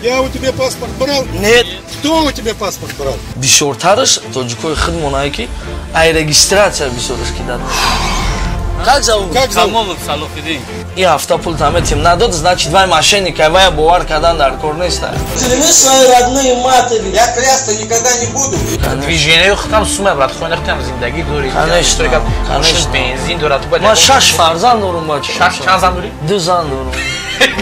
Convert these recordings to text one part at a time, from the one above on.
Я у тебя паспорт брал? Нет. Кто у тебя паспорт брал? Бисёртараш тоҷикои худмонае, ки ай регистрация бисёраш кидад. Как зовут? Как зовут? Камолов Салохиддин. И ҳафта пул таметим надод, значит, вай мошенник, вай бовар кардан дар кор неста. Клянусь своей родной матери. Я клясться никогда не буду. Движение худам сума, брат, хоина худам зиндагӣ дорӣ. Конечно, конечно. Бензин дорад, ту бояд. Ман шаш фарзанд дорум, бача. Шаш чанд зан дорӣ? Ду зан дорум.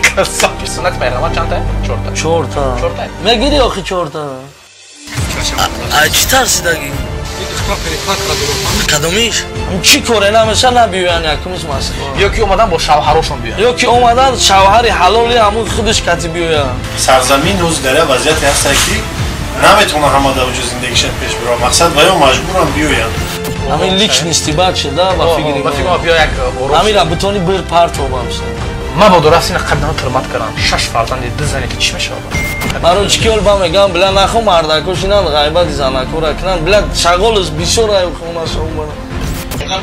Красавчик. Суннати пайғамбар чандта? Чорта. Чорта. Чорта? Мегири охи чорта. Ай чӣ тарсидагӣ? Кадомиш? Чӣ коре намеша, набиёян якумиш Москва. Ё ки омадан, бо шавҳарошон биёянд. Ё ки омадан, шавҳари ҳалоли ҳамун худаш кати биёян. Сарзамин рӯз дар як вазъияте ҳастад, ки наметавонад ҳама дар оҷо зиндагиша пеш бирад. Мақсад, ва ё маҷбурам биёянд. Ҳамин личности бад шуда, ба фикри ба фикри ма биё як ором. Ҳамира бутони бир партобам. Мабодо рафти ина қабдан ҳурмат кардам. Шаш фарзанди, ду зане, ки чӣ мешавад? Барои чӣ ки ол ба мегӯям, била нахо мардако шинанд, ғайбати занакора кунанд, била шағолус бисёр ай хонашон барам.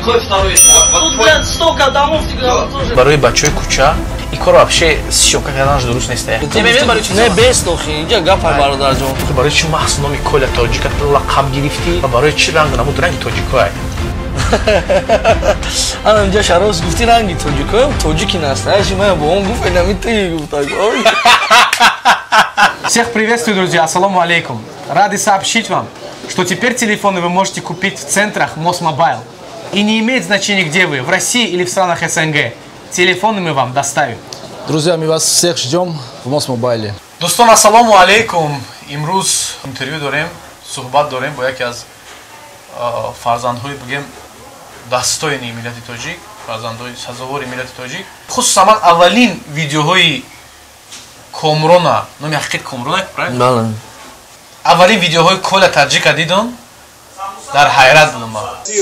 Тут, блядь, столько домов тоже. Барои бачаҳои кӯча ин корро вообще съёмка карданаш дуруст нест. Не, бест охи, инҷа гапай, бародарҷон. Барои чӣ маҳз номи Коля Тоҷика лақаб гирифтӣ ва барои чӣ ранг намуд ранги тоҷикоай? Ана инҷа шарос гуфти, ранги тоҷикоем, тоҷики настоящий ман бо он гуфт, инами ты гуфтак. Всех приветствую, друзья. Ассаламу алейкум. Рады сообщить вам, что теперь телефоны вы можете купить в центрах Мосмобайл. И не имеет значения, где вы, в России или в странах СНГ. Телефоны мы вам доставим. Друзья, мы вас всех ждем в Мосмобайле. Дӯстон, ассалому алейкум. Имрӯз интервю дорем, суҳбат дорем бо яке аз фарзандҳои, бигем, дастоини миллати тоҷик, фарзандҳои сазовори миллати тоҷик. Хусусан ман аввалин видеоҳои Комрона, номи ҳақиқат Комрона, правильно? Бале. Аввалин видеоҳои Коля Таджика дидам, дар ҳайрат будам ман. Ты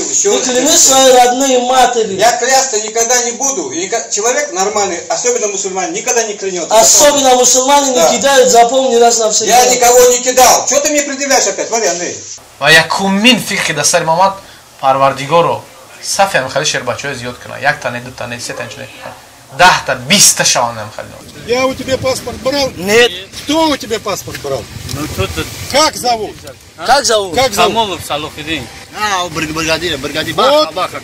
клянусь своей родной матери. Я клясться никогда не буду. И человек нормальный, особенно мусульманин, никогда не клянется. Особенно мусульмане не кидают, запомни раз навсегда. Я никого не кидал. Что ты мне предъявляешь опять? Смотри, Андрей. Ва якумин фикр, ки дар сари ман омад: Парвардигоро, сафи ҳамихали шербачаҳо зиёд кунад, якта не, дута не, сета не, 10-та, 20-та шаванд ҳамихали. Я у тебя паспорт брал? Нет. Кто у тебя паспорт брал? Ну тут. Как зовут? Как зовут? Как зовут? Камолов Салохиддин. А, бригадир, бригадир. Вот. Баха, баха.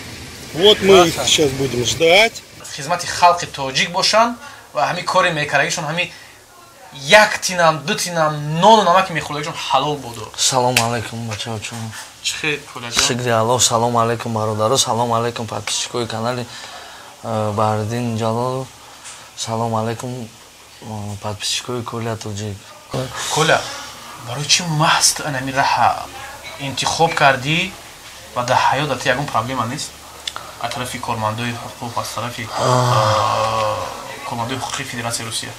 Вот мы их сейчас будем ждать. Хизмати халқи тоҷик бошанд ва ҳамин кори мекардагишон, ҳамин як тинам, ду тинам нону намаки мехӯрдагишон ҳалол буду. Салом алейкум, бачаҳо. Чӣ хел, Коляҷон? Шукри Аллоҳ. Салом алейкум, бародаро, салом алейкум, подписчикои канали Баҳриддин Ҷалолов, салом алейкум, подписчикои Коля Тоҷик. Коля, барои чӣ маҳз ту анами раҳа интихоб кардӣ ва дар ҳаёт ти ягон проблема нест аз тарафи кормандои ҳуқуқ, аз тарафи кормандои ҳуқуқи Федератсияи Русия?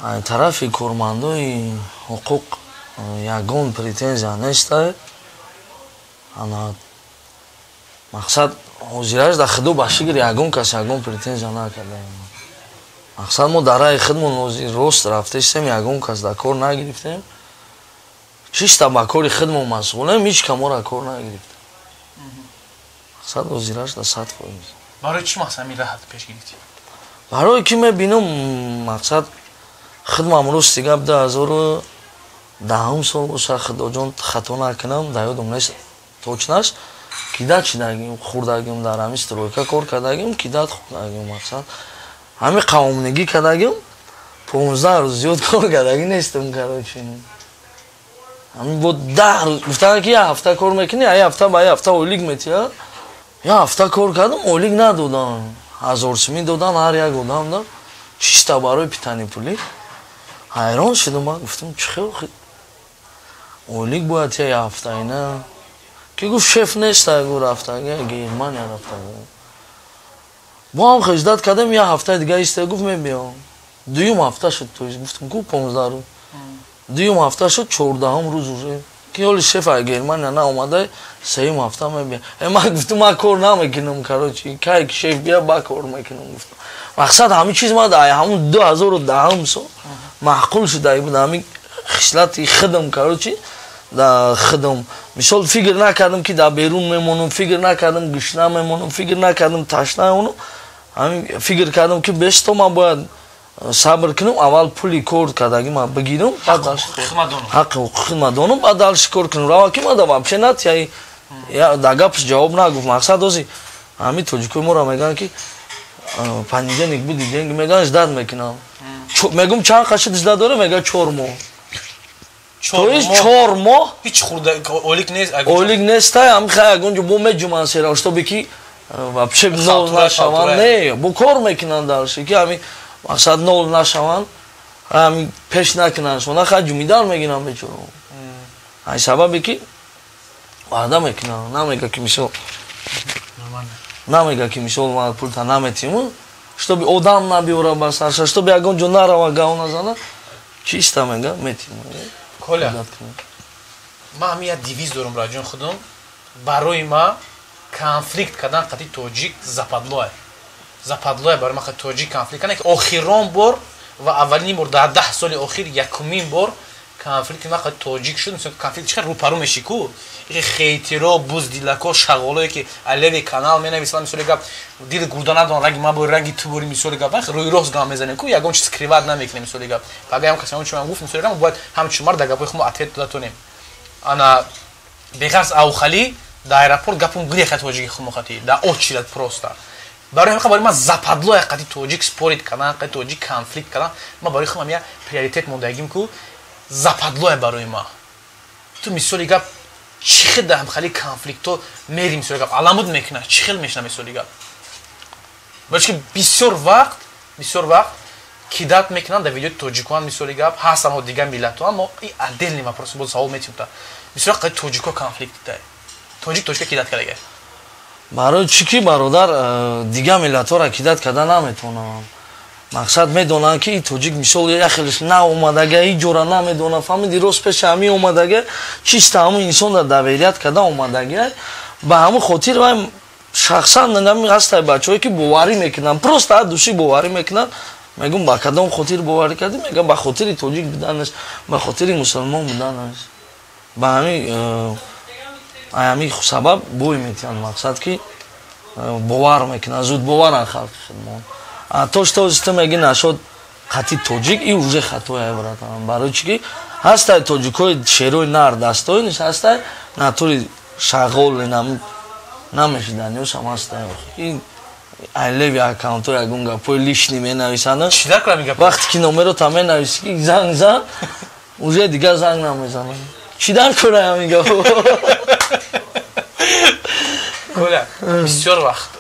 Аз тарафи кормандои ҳуқуқ ягон претензия неста. Ана мақсад, ҳозираш дар худо ба шукр, ягон кас ягон претензия накарда. Мақсад, мо дар раи худмон ҳозир рост рафтестем, ягон кас дар кор нагирифтем, чиста ба кори худмон масғулем, ҳеҷ ка моро кор нагирифт. Мақсад, ҳозираш дар 100%. Барои чӣ мақсад ҳамин раҳат пеш гирифтӣ? Барое ки мебинам, мақсад, худмам, рости гап, 2010 сол боша, худоҷон, хато накунам, дар ёдам нест точнаш, кидат чидагим, хӯрдагим, дар ҳамин стройка кор кардагим, кидат хӯрдагим. Мақсад, ҳамин қавомнигӣ кардагим, 15 рӯз зиёд кор кардагӣ нестам. Короче, ҳамин бо 10 рӯз гуфтанд, ки як ҳафта кор мекунӣ, як ҳафта ба як ҳафта ойлик метиҳад. Як ҳафта кор кардам, ойлик надодам, 1000 сумӣ додан ҳар як одамда, чиста барои питани пулӣ. Ҳайрон шудам, ман гуфтам, чӣ хел ойлик бояд як ҳафта? Ина ки гуфт, шеф неста, гу рафтага Германия рафтага. Бо ҳам хиждат кардем, як ҳафтаи дига иста, гуфт, мебиём. Дуюм ҳафта шуд, то есть гуфтам ку 15 рӯз, дуюм ҳафта шуд, 14-ум рӯз уже ки ҳоли шеф ай Германия наомада, сеюм ҳафта мебия. Ман гуфтам, ман кор намекунам, короче, кай ки шеф бия, ба кор мекунам, гуфтам. Мақсад, ҳамин чиз ма ҳамун 2010 сол маъқул шуда буд, ҳамин хислати худам. Короче, да худам мисол фикр накардам, ки дар берун мемонам, фикр накардам, гушна мемонам, фикр накардам, ташна мемонам. Ҳамин фикр кардам, ки бесто ман бояд Сабр кунам, аввал пули кор кардаги ма бигирам, баъд ҳаққи ҳуқуқи ма донам, баъд дальше кор кунам. Рава ки ма да вообще натия, да гапш ҷавоб нагуфт. Мақсад ози ҳами тоҷикои моро мегӯянд, ки понедельник буди деньги мегӯянд, ждать мекунам. Мегум, чанд қашид ждать дора? Мега, 4 моҳ. То есть 4 моҳ ҳеч хурда ойлик нест. Ойлик нестай. Ами хай ягон ҷо бо меҷуман сера, чтобы ки вообще нол нашаванд. Не, бо кор мекунанд дальше, ки ами мақсад нол нашаванд, ами пеш накунанд. Шона хай ҷумидан мегиранд бечоро. Ай сабабе ки ваъда мекунанд, намега ки мисол, намега ки мисол ман пулта наметиму, чтобы одам набиёра ба сарша, чтобы ягон ҷо нарава, гав назана, чиста мега, метиму. Коля, ман ҳами як девиз дорам, раҷон худум. Барои ма конфликт кардан қати тоҷик западло, западло. Барои ман тоҷик конфликт кардан, ки охирон бор ва аввалин бор дар 10 соли охир, якумин бор конфликти ма қати тоҷик шуд. Мисол, конфликт чи рӯпарӯ мешӣ ку, хейтеро, буздилако, шағолое ки алеви канал менависанд, мисоли гап, дили гурда надоран, ранги ма бори, ранги ту бори. Мисоли гап, рӯи рост гап мезанем ку, ягон чиз скрывать намекунем. Мисоли гап, пага ям касе он гуфт, мисоли гап, бояд ҳамчун мард дар гапои хумо ответ дода тонем. Ана беғарз авхали дар аэропорт гапум гирехат тоҷики хумохати дар очередь просто. Барои ҳамин барои ман западло қати тоҷик спорить кардан, қати тоҷик конфликт кардан. Ман барои худам я приоритет мондагим ку, западлое барои ма. Ту, мисоли гап, чӣ хел дар ҳамхали конфликтҳо мери? Мисоли гап, аламуд мекуна, чӣ хел мешна? Мисоли гап, барои ки бисёр вақт кидать мекунанд дар видеои тоҷикоан. Мисоли гап, ҳастан дигар миллатҳо, аммо и отдельный вопрос, боз савол метиҳам. Та бисёр вақт тоҷико конфликт дай, тоҷик тоҷика кидать кардага. Барои чӣ ки, бародар, дигар миллатҳоро кидать карда наметавонам. Мақсад, медонанд, ки тоҷик, мисол, як хелеш наомадага, ҳеҷ ҷора намедона, фаҳмиди? Рост пеши ҳамин омадага, чиста ҳамун инсонро доверять карда омадага. Ба ҳамун хотир вай шахсан нами ҳастай бачаҳое ки боварӣ мекунанд, просто аз души боварӣ мекунанд. Мегӯм, ба кадом хотир боварӣ кардӣ? Мегӯям, ба хотири тоҷик буданаш, ба хотири мусулмон буданаш. Ба ҳамин сабаб бой метиҳанд. Мақсад, ки бовар мекунанд, зуд боваранд халқи худмон. То что ту меги нашод қати тоҷик, и уже хатоя, братан. Барои чӣ ки ҳастай тоҷикои шерои нар, дастои ҳастай, натури шағол намешиданиёшам ҳастай. Ай левый аккаунтҳо ягон гапҳои лишний менависанд. Вақте ки номеро та менависи, ки занг зан, уже дигар занг намезанад. Чӣ дар кора ҳамин гапҳо? Коля, бисёр вақт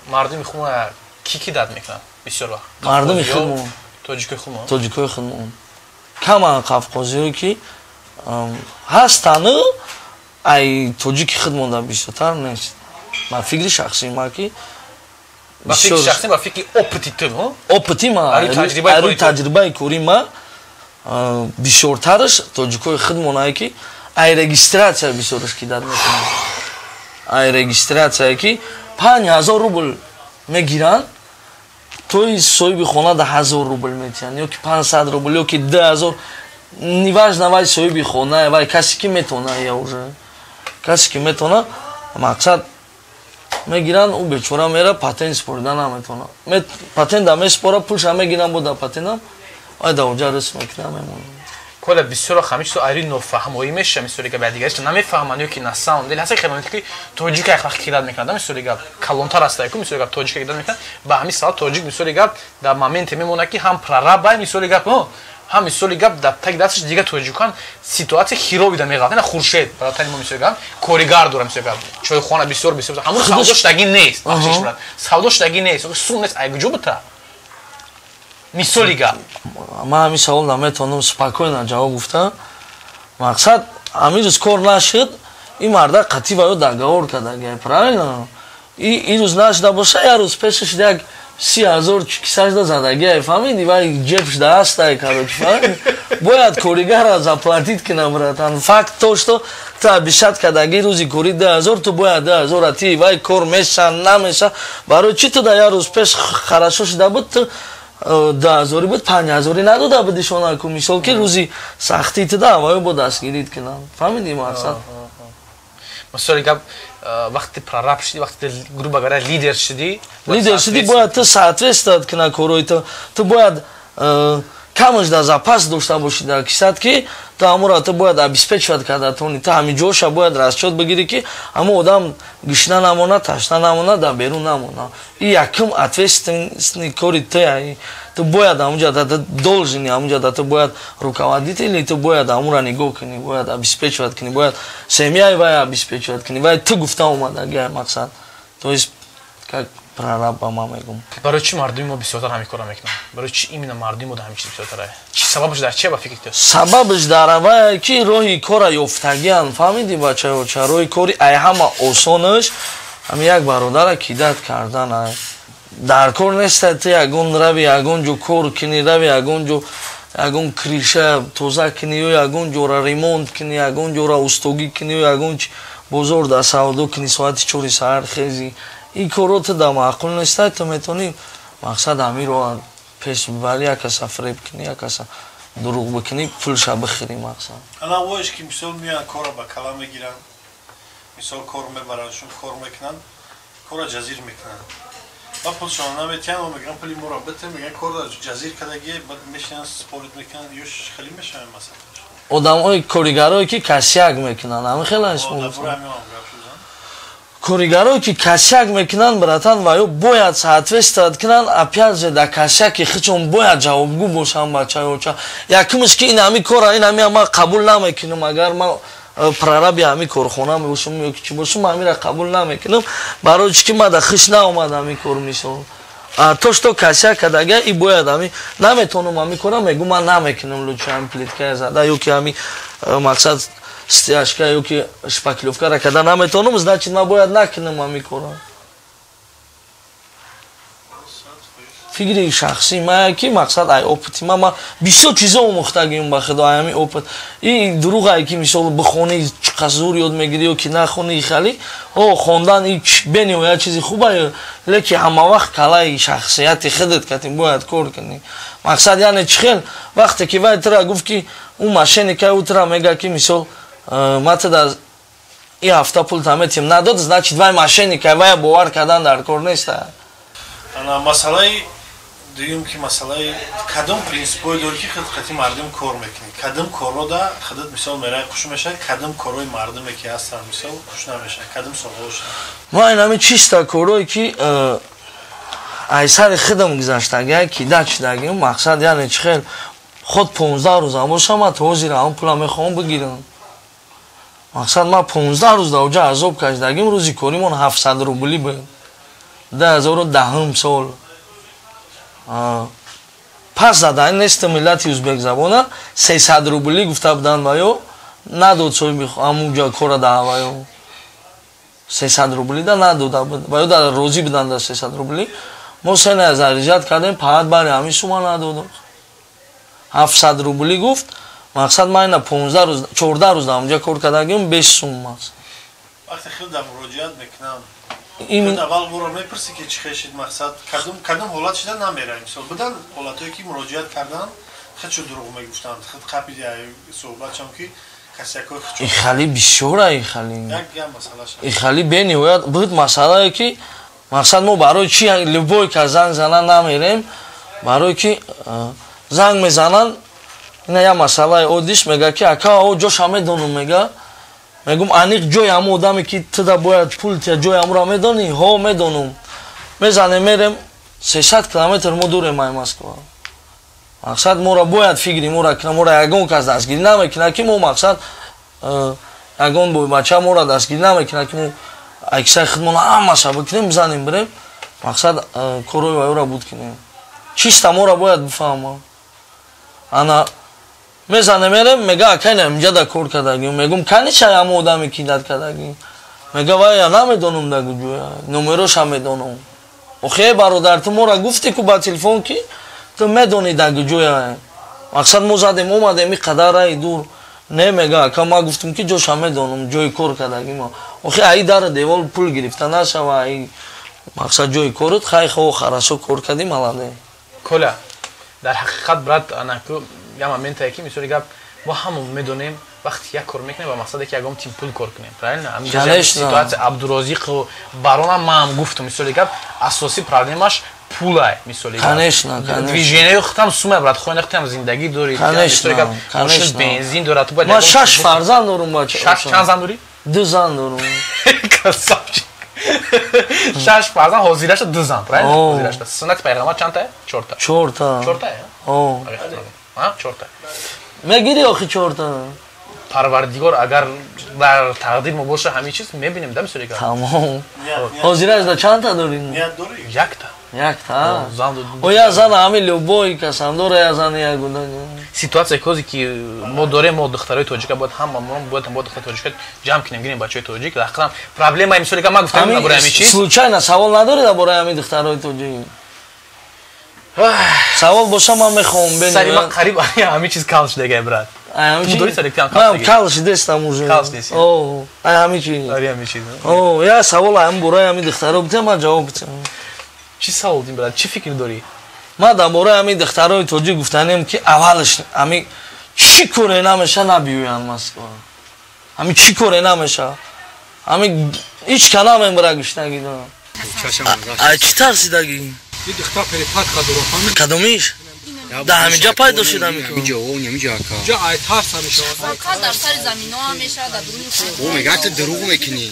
мардуми хума кӣ кидать мекунанд? Бисёр вақт. Мардуми худмон. Тоҷикои худмон. Тоҷикои худмон каман. Қавқозиҳое ки ҳастану, ай тоҷики худмонда бисёртар нест, ба фикри шахсии ма ки. Ба фикри шахсӣ, ба фикри опыти ту? Опыти ма, рӯи таҷрибаи кори ма, бисёртараш тоҷикои худмонае, ки ай регистрация бисёраш кидать мекунанд. Ай регистрация, ки 5000 рубл мегиранд, тои соҳиби хона да 1000 рубл метиҳанд, ё ки 500 рубл, ё ки 2000, неважно. Вай соҳиби хона, вай касе ки метавона, я уже касе ки метавона, мақсад, мегиранд. Ӯ бечора мера, патент спорида наметавона. Патента меспора, пулша мегиранд, бо да патентам вай да оҷа рис мекунам, мемонад. Коля, бисёр ҳамин чизо айри нофаҳмоӣ меша. Мисоли гап, дигариш намефаҳманд, ё ки на самом деле ҳаста хеле ки тоҷика як вақт кидать мекунад. Мисоли гап, калонтар аста ку, мисоли гап, тоҷика кидать мекунад. Ба ҳамин сабаб тоҷик, мисоли гап, дар моменте мемонад, ки ҳам прорабай, мисоли гап, ҳам, мисоли гап, дар таги дасташ дигар тоҷикан ситуация хировида меғалт. Ина Хуршед, баратари мо, мисоли гап, коригар дора, мисоли гап, чойхона бисёр бисёр, ҳамун савдо шудагӣ нест, савдо шудагӣ нест, сум нест, ай куҷо бута, мисоли гап? Ман ҳамин савол наметавонам спокойно ҷавоб гуфта. Мақсад, ҳамин рӯз кор нашуд, ин марда қатъи ва ё договор кардага, правильно? Ин рӯз нашуда боша, як рӯз пешаш як 30 000 кисашда задагия, фаҳмиди? Вай ҷебшда ҳастай, короче, фаҳмиди? Бояд коригара заплатить кунам, братан. Факт то, что ту обещать кардаги рӯзи кори 2000, ту бояд 2000 ти. Вай кор меша, намеша, барои чӣ ту да як рӯз пеш хорошо шуда буд, ту 2000 буд, 5000 надода буди шонаку, мисол, ки рӯзи сахтӣ ту да вай бо дастгирит кунам, фаҳмиди мақсад? Мисоли гап, вақте прораб шудӣ, вақте, грубо говоря, лидер шудӣ. Лидер шудӣ, бояд ту соответствовать куна корои ту. Ту бояд Камаш дар запас дошта бошӣ дар кисат, ки ту ҳамуро ту бояд обеспечивать карда тони, ту ҳамин ҷоша бояд расчёт бигирӣ, ки ҳамон одам гишна намона, ташна намона, дар берун намона. И якум ответственный кори ту, ту бояд ҳамунҷа, ту должен ҳамунҷа, ту бояд руководители, ту бояд ҳамура нигоҳ кунӣ, бояд обеспечивать кунӣ, бояд семьяи вай обеспечивать кунӣ. Вай ту гуфта омадаги, мақсад, то есть как прораб ба ман мегум. Барои чӣ мардуми мо бисёртар ҳамин корро мекунанд? Барои чӣ именно мардуми мо дар ҳамин чиз бисёртар? Чӣ сабабаш дар чия ба фикри ту? Сабабаш дар авае, ки роҳи кора ёфтагиан, фаҳмидӣ, бачаёча? Роҳи кори ай ҳама осонаш ҳами як бародара кидать кардан. Ай дар кор неста, ту ягон рави, ягон ҷо кор кунӣ, рави ягон ҷо, ягон крыша тоза кунӣ ё ягон ҷора ремонт кунӣ, ягон ҷора устогӣ кунӣ ё ягон бозор дар савдо кунӣ, соати 4 саҳар хези. Ин корро ту дар маъқул неста. Ту метавонӣ, мақсад, ҳамиро пеш бибарӣ, як каса фиреб кунӣ, як каса дурӯғ бикунӣ, пулша бихӯрӣ, мақсад. Ана воиш ки, мисол, меян, корро ба кала мегиранд, мисол, кор мебарандшон, кор мекунанд, корро ҷазир мекунанд ва пулшон наметиҳанд ва мегӯянд, пули моро бите. Мегӯянд, корро ҷазир кардагӣ. Баъд мешинанд, спорить мекунанд, ё хеле мешаванд масалан. Одамои коригарое ки косяк мекунанд, ҳамин хеле. Коригарое ки косяк мекунанд, братан, ва ё бояд соответствовать кунанд, опять же, да косяки хичон бояд ҷавобгӯ бошанд, бачаёча. Якумш ки ин ҳами кора, ин ҳами ма қабул намекунам. Агар ман прораби ҳами корхона мебошам ё ки чӣ бошам, ҳамира қабул намекунам. Барои чӣ ки ма да хиш наомад ҳами кор, мисол, то что косяк кардага и бояд ҳами наметонам ҳами кора, мегӯ, ман намекунам, лучше ҳами плиткая зада ё ки ҳами, мақсад, стяжка ё ки шпаклёвкара карда наметонам, значит, ман бояд накунам ҳами кора. Фикри шахсии мая ки, мақсад, ай опыти ма, ма бисёр чизо омӯхтагим, ба худо, ай ҳами опыт. И дурӯғ ай ки, мисол, бихонӣ, чӣ зур ёд мегирӣ ё ки нахонӣ. Хали о хондан и бениҳоят чизи хуб ай, леки ҳама вақт калаи шахсияти худат катим бояд кор кунӣ. Мақсад, яъне чӣ хел, вақте ки вай тура гуфт, ки ӯ мошенника, ӯ тура мега, ки, мисол, ма ту и ҳафта пул таметим, надод, значит, вай мошенника, вай бовар кардан дар кор неста. Ана масъалаи дуюм, ки масъалаи кадом принсипҳое дорӣ, ки худ қати мардум кор мекунӣ? Кадом корро да худат, мисол, мерай, хуш мешавад, кадом корҳои мардуме ки ҳастанд, мисол, хуш намешавад, кадом соҳаошад? Ма ин ҳами чиста корҳое ки ай сари худам гузаштагия, кидать шудагим, мақсад, яъне чӣ хел, худ 15 рӯзам бошам, ма то ҳозир ҳамон пула мехоҳам бигирам. Мақсад, ма 15 рӯз дар оҷа азоб кашидагим. Рӯзи коримон 700 рубли буд, 2010-ум сол. Пас задан нести миллати узбекзабона, 300 рубли гуфта буданд ва ё надод. Соҳиби ҳамунҷа кора да ва ё 300 рубли да надода буд, ва ё да розӣ буданд да 300 рубли. Мо сена заряжать кардем, паҳат бари ҳамин сума надодо, 700 рубли гуфт. Мақсад, ман ина 15 рӯз, 14 рӯз дар ҳамунҷа кор кардагим, 5 сум, мақсад. Вақте хел дар муроҷиат мекунанд, аввал моро мепурсӣ, ки чӣ хешид, мақсад, кадом ҳолат шида намерай? Мисол, будан ҳолатҳое ки муроҷиат кардан, худшо дурӯғ мегуфтанд, худ қапиди суҳбатшон, ки косякҳои худшо. Ихали бисёра, ихали ихали бениҳоят буд. Масъалае ки, мақсад, мо барои чи любой ка занг зана намерем? Барое ки занг мезананд, ина як масъалаи оддиш, мега ки, ака, о ҷоша медонам, мега. Мегум, аниқ ҷои ҳамон одаме ки туда бояд пул тия, ҷои ҳамонро медонӣ? Ҳо, медонам. Мезанем, мерем, 300 километр мо дурем ай Москва. Мақсад, моро бояд фикри моро кина, моро ягон кас дастгирӣ намекунад, ки мо, мақсад, ягон бойбача моро дастгирӣ намекунад, ки мо аксари худмон ҳамаша бикунем, бизанем, бирем, мақсад, корҳои вайёра буд кунем. Чиста моро бояд бифаҳма. Ана мезане, мерем, мега, акай, инҷа да кор кардагӣ. Мегум, кани чай ҳамо одаме кидать кардагӣ? Мега, вая намедонам, да куҷоя, номероша медонам. Охе, бародар, ту мора гуфтӣ ку ба телефон, ки ту медонӣ да куҷоя. Мақсад, мо задем, омадем, и қадар раи дур. Не, мега, ака, ма гуфтум, ки ҷоша медонам, ҷои кор кардагӣ ма. Охе, аи дару девол пул гирифта нашава, аи, мақсад, ҷои корот. Хай, хо, хорошо, кор кардӣ, молодец. Коля, дар ҳақиқат, брат, анаку як моментае ки, мисоли гап, мо ҳамон медонем, вақте як кор мекунем ба мақсаде ки ягон тим пул кор кунем, правильно? Ситуация Абдурозиқу баронам маам гуфтум, мисоли гап, асосии проблемаш пул. пулай, мисоли. Конечно, конечно. Движение худам сума, брат, хоина худам зиндагӣ дорӣ. Конечно, конечно. Бензин дорад, ту бояд. Ман шаш фарзанд дорум, бача. Шаш чанд зан дорӣ? Ду зан дорум. Красавчик. Шаш фарзанд, ҳозираша ду зан, правильно? Ҳозираша. Суннати пайғамбар чандта? Чорта. Чорта. Чорта, О. А, чорта. Мегири охи чорта. Парвардигор агар дар тақдир мо боша ҳамин чиз мебинем, да, мисоли. Тамом. Ҳозираш да чандта дорӣ? Якта. Якта. О, я зан ҳамин любой касам дора, я зан ягуда. Ситуация кози ки мо дорем, мо духтарои тоҷика бояд ҳама мо бояд мо духтарои тоҷика ҷамъ кунем, гирем бачаҳои тоҷик. Ҳақиқатан проблема мисоли ка ман гуфтам дар бораи ҳамин чиз. Случайно савол надорӣ дар бораи ҳамин духтарои тоҷик? Савол боша ман мехоҳам бинам. Сари ман қариб ҳамин чиз кал шудагай, брат. Ман кал шудестам уже. Кал шудеси. О, ай ҳамин чиз. Ари ҳамин чиз. О, я савол ҳам бораи ҳамин духтаро битам, ман ҷавоб битам. Чӣ савол дим, брат? Чӣ фикр дорӣ? Ман дар бораи ҳамин духтарои тоҷик гуфтанем, ки аввалаш ҳамин чӣ коре намеша набиёянд Москва. Ҳамин чӣ коре намеша. Ҳамин ҳеҷ ка намембара гуштагӣ дорам. Ай чӣ тарсидагӣ? Ин духтар перепадка дорад, фаҳмид? Кадомиш? Да ҳаминҷа пайдо шуда мекунад. Ҳаминҷа, о, ҳаминҷа ака. Ҷа ай тарс ҳамешавад. Фақат дар сари замино ҳам мешавад, дар дуруни О, мегӯяд ту дурӯғ мекунӣ.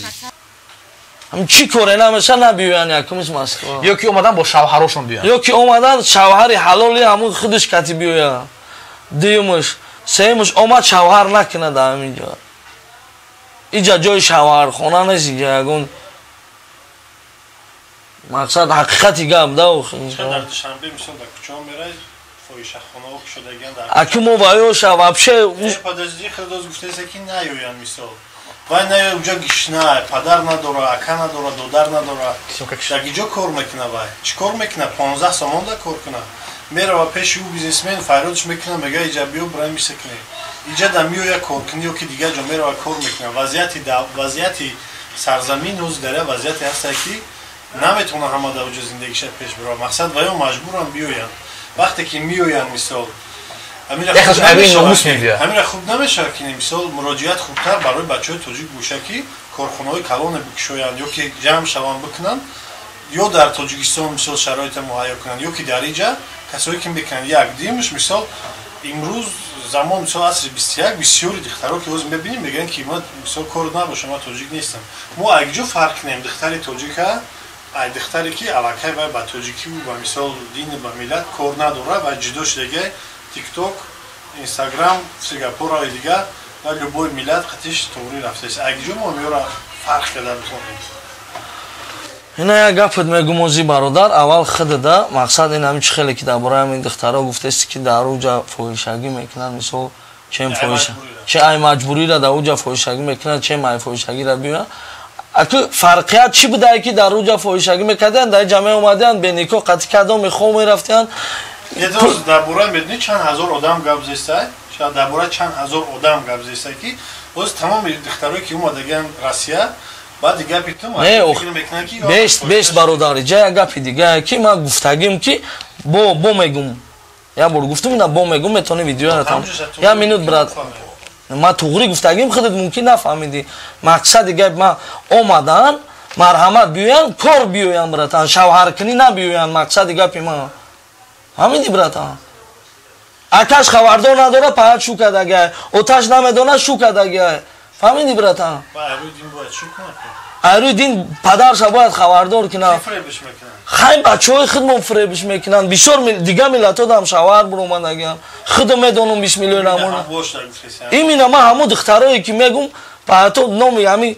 Ҳамин чӣ коре намеша набиёянд якумиш Москва. Ё ки омадан бо шавҳарошон биёянд. Ё ки омадан шавҳари ҳалоли ҳамун худаш кати биёяд. Дуюмаш, сеюмаш омад шавҳар накунад дар ҳаминҷа. Иҷа ҷои шавҳархона нест, иҷа ягон мақсад ҳақиқати гап да охи. Дар Душанбе мисол дар кӯчаҳо мерай, фоҳишахонаҳо кушодагиан дар Аки мо ваёша вообще Подожди, худоз гуфтаеса ки наёянд мисол. Вай наёяд, уҷа гишна, падар надора, ака надора, додар надора. Дар иҷо кор мекуна вай. Чӣ кор мекуна? 15 сомон да кор куна. Мерава пеши ӯ бизнесмен, фарёдш мекуна, мега иҷа биё бираем бисекунем. Иҷа да меоя кор кунӣ ё ки дигар ҷо мерава кор мекуна. Вазъияти сарзамин ҳозир дар як вазъияте ҳастае ки наметавона ҳама дар уҷо зиндагиша пеш бирава. Мақсад ваё маҷбурам биёянд. Вақте ки меоянд мисол ҳамира хуб намешавад ки мисол муроҷиат хубтар барои бачаҳои тоҷик боша ки корхонаҳои калоне бикушоянд ё ки ҷамъ шаванд бикунанд, ё дар Тоҷикистон мисол шароита муҳайё кунанд, ё ки дар иҷа касое ки мекунанд. Як димш мисол имрӯз замон мисол асри 21 бисёри духтаро ки ҳозир мебинем мегӯянд ки ман мисол кор набошам, ман тоҷик нестам. Мо акҷо фарқ кунем духтари тоҷика ай духтаре ки аллакай вай ба тоҷикиву ба мисол дину ба миллат кор надорад ва ҷудо шудагай тикток, инстаграм, сингапура ва дигар ва любой миллат қатиш туғри рафтааст. Акҷо мо меёра фарқ карда бихонем. Ина як гапат мегум ози бародар, аввал худада мақсад ин ҳамин чӣ хеле ки дар бораи ҳамин духтаро гуфтаст ки дар уҷа фоҳишагӣ мекунанд, мисол чем фоҳиша, че ай маҷбурира дар уҷа фоҳишагӣ мекунанд, чем ай фоҳишагира биёянд. Аку фарқият чӣ будае ки дар уҷа фоҳишагӣ мекарданд, дар ҷамъе омаданд, беникоҳ қатъи кардом мехом мерафтанд. Ядоз дар бораи медонӣ чанд ҳазор одам гап зеста, дар бораи чанд ҳазор одам гап зеста ки боз тамоми духтарое ки омадагианд Россия баъди гапи ту фикр мекунанд ки бест бародари, ҷа як гапи дигае ки ман гуфтагим ки бо мегум. Як бор гуфтум, ина бо мегум, метавонӣ видеоро там. Як минут брат. Ман туғри гуфтагим, худат мумкин нафаҳмидӣ. Мақсади гап ман омадан, марҳамат биёянд, кор биёянд, братан, шавҳаркунӣ набиёянд, мақсади гапи ман. Фаҳмидӣ, братан? Акаш хабардор надора, паҳат шу кардагиай, оташ намедона, шу кардагиай. Фаҳмидӣ, братан? Айрӯи дин падарша бояд хабардор кунад. Хай бачаҳои худмон фиребиш мекунанд. Бисёр дигар миллатҳо дам шавҳар буромадагианд. Худам медонам бисмиллоҳи раҳмон. Именно ман ҳамун духтарое ки мегум, ҳатто номи ҳамин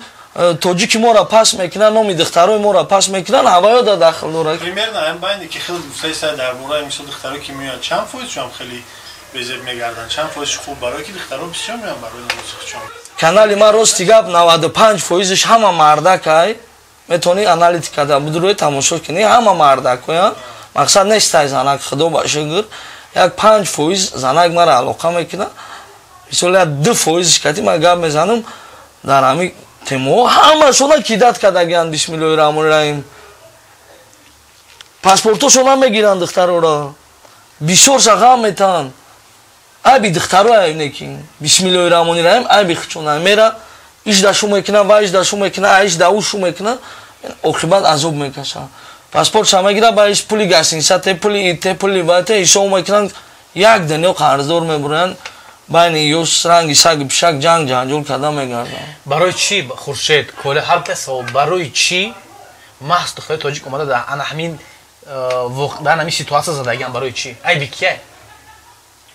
тоҷики моро пас мекунанд, номи духтарои моро пас мекунанд, ҳаваё да дахл дорад. Примерно ҳам байни ки хеле гуфтаиста дар бораи мисол духтаро ки меоянд, чанд фоизшон хеле безеб мегарданд, чанд фоизш хуб барое ки духтаро бисёр меоянд барои намози худшон. Канали ман рости гап 95%-ш ҳама мардакай. Метавонӣ аналитика да будурӯи тамошо кунӣ, ҳама мардакоянд. Мақсад нестай занак, худо ба шукр. Як 5% занак мара алоқа мекунад. Мисол як 2%-ш кати ман гап мезанам дар ҳамин темаҳо ҳамашона кидат кардагианд, бисмиллоҳи раҳмони раҳим. Паспортошона мегиранд духтарора. Бисёрша ғам метаҳанд. Айби духтаро айб неки. Бисмиллоҳи раҳмони раҳим айби хичона. Мера иш да шу мекунад, ва иш да шу мекунад, иш да ӯ шу мекунад, оқибат азоб мекашад. Паспортша мегира, ба иш пули гасинса, те пули те пули ва те ҳисоб мекунанд, як дунё қарздор мебуранд, байни ёш ранги саги пишак ҷанг ҷанҷол карда мегарданд. Барои чӣ, Хуршед, Коля, ҳар кас савол, барои чӣ маҳз духтари тоҷик омада дар ана ҳамин дар ҳамин ситуация задагиан, барои чӣ? Айби кия?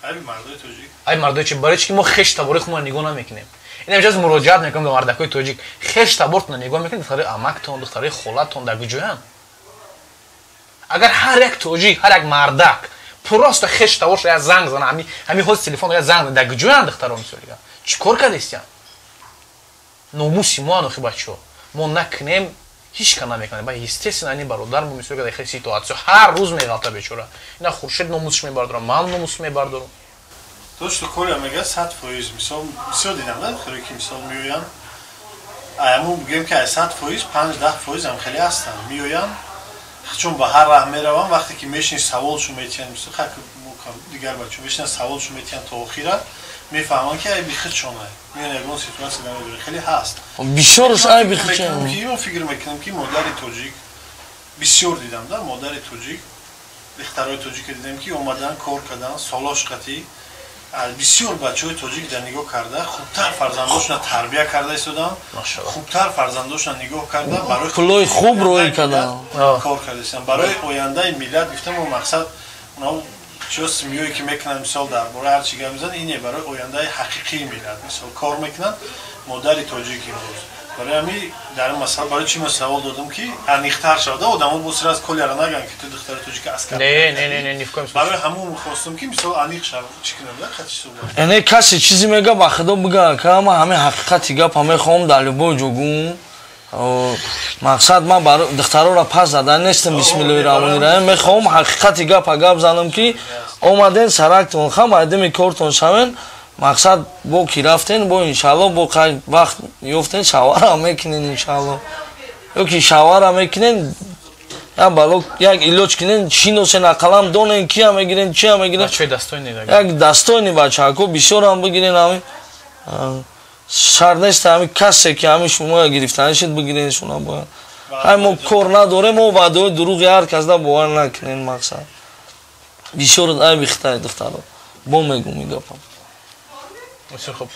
Айби мардои тоҷик. Айби мардои чӣ? Барои чӣ ки мо хеш табори худро нигоҳ намекунем? Ин ҳамҷаз муроҷиат мекунам ба мардакҳои тоҷик. Хеш табортонро нигоҳ мекунед, духтарои амактон, духтарои холатон дар куҷоянд? Агар ҳар як тоҷик, ҳар як мардак просто хеш таборша як занг зана, ҳами ҳози телефон як занг, дар куҷоянд духтаро мисолига? Чӣ кор кардестиян? Номуси мо анохи бачаҳо. Мо накунем, ҳеч кас намекунад. Ба естественно, ани бародар мо мисол дар хеле ситуация ҳар рӯз меғалта бечора. Ина Хуршед номусш мебардорам, ман номус мебардорам. То что Коля мега 100%, мисол бисёр дидам, да, хеле ки мисол меоянд, аяму бигӯем ки ай 100% 5-10% ҳам хеле ҳастанд, меоянд, чун ба ҳар раҳ мераванд, вақте ки мешини саволшу метиҳанд, мисол хак дигар бачаҳо мешинанд, саволшу метиҳанд, то охира мефаҳманд ки айби худшонай, меоян ягон ситуация намедоранд, хеле ҳаст. Бисёрш айби худшон. Ки фикр мекунам ки модари тоҷик бисёр дидам, да, модари тоҷик, духтарои тоҷике дидам ки омадан кор кардан, солош қатӣ бисёр бачаҳои тоҷик дар нигоҳ карда, хубтар фарзандошона тарбия карда истоданд, хубтар фарзандошона нигоҳ карда, барои пулои хуб рӯй кардан кор карда истоданд, барои ояндаи миллат. Гуфтам, мақсад онҳо чиё семьёе ки мекунанд, мисол дар бораи ҳар чи гап мезананд, ине барои ояндаи ҳақиқии миллат мисол кор мекунанд модари тоҷик имрӯз. Барои ҳамин дар ин масъала барои чӣ ман савол додам ки аниқтар шавад, одамо бо сир аз Коляра нагӯянд ки ту духтари тоҷика аскар. Не, не, не, не, ни в коем случае. Барои ҳамун хостам ки мисол аниқ шавад, чӣ кунам, да, хати суҳбат. Эне касе чизе мега, ба худо бига, ка ма ҳамин ҳақиқати гапа мехоҳам дар любой ҷо гӯм. Мақсад ман бар духтароро пас задан нестам, бисмиллоҳи раҳмони раҳим, мехоҳам ҳақиқати гапа гап занам ки омаден сарактон хам айдами кортон шавен, мақсад бо ки рафтен, бо иншалло бо қай вақт ёфтен шавара мекунен иншалло, ё ки шавара мекунен, як бало як илоҷ кунен, шиносен, ақаллам донен кия мегирен, чия мегирен. Бачаи достойный. Як достойный бачако бисёрам бигирен, ҳамин шарт нест, ҳамин касе ки ҳамин шумо гирифтанишед бигирен шуна бояд. Ҳай мо кор надорем, мо ваъдаҳои дурӯғи ҳар касда бовар накунен, мақсад бисёр айби хитаи духтаро бо мегум ин гапам. Бисёр хуб.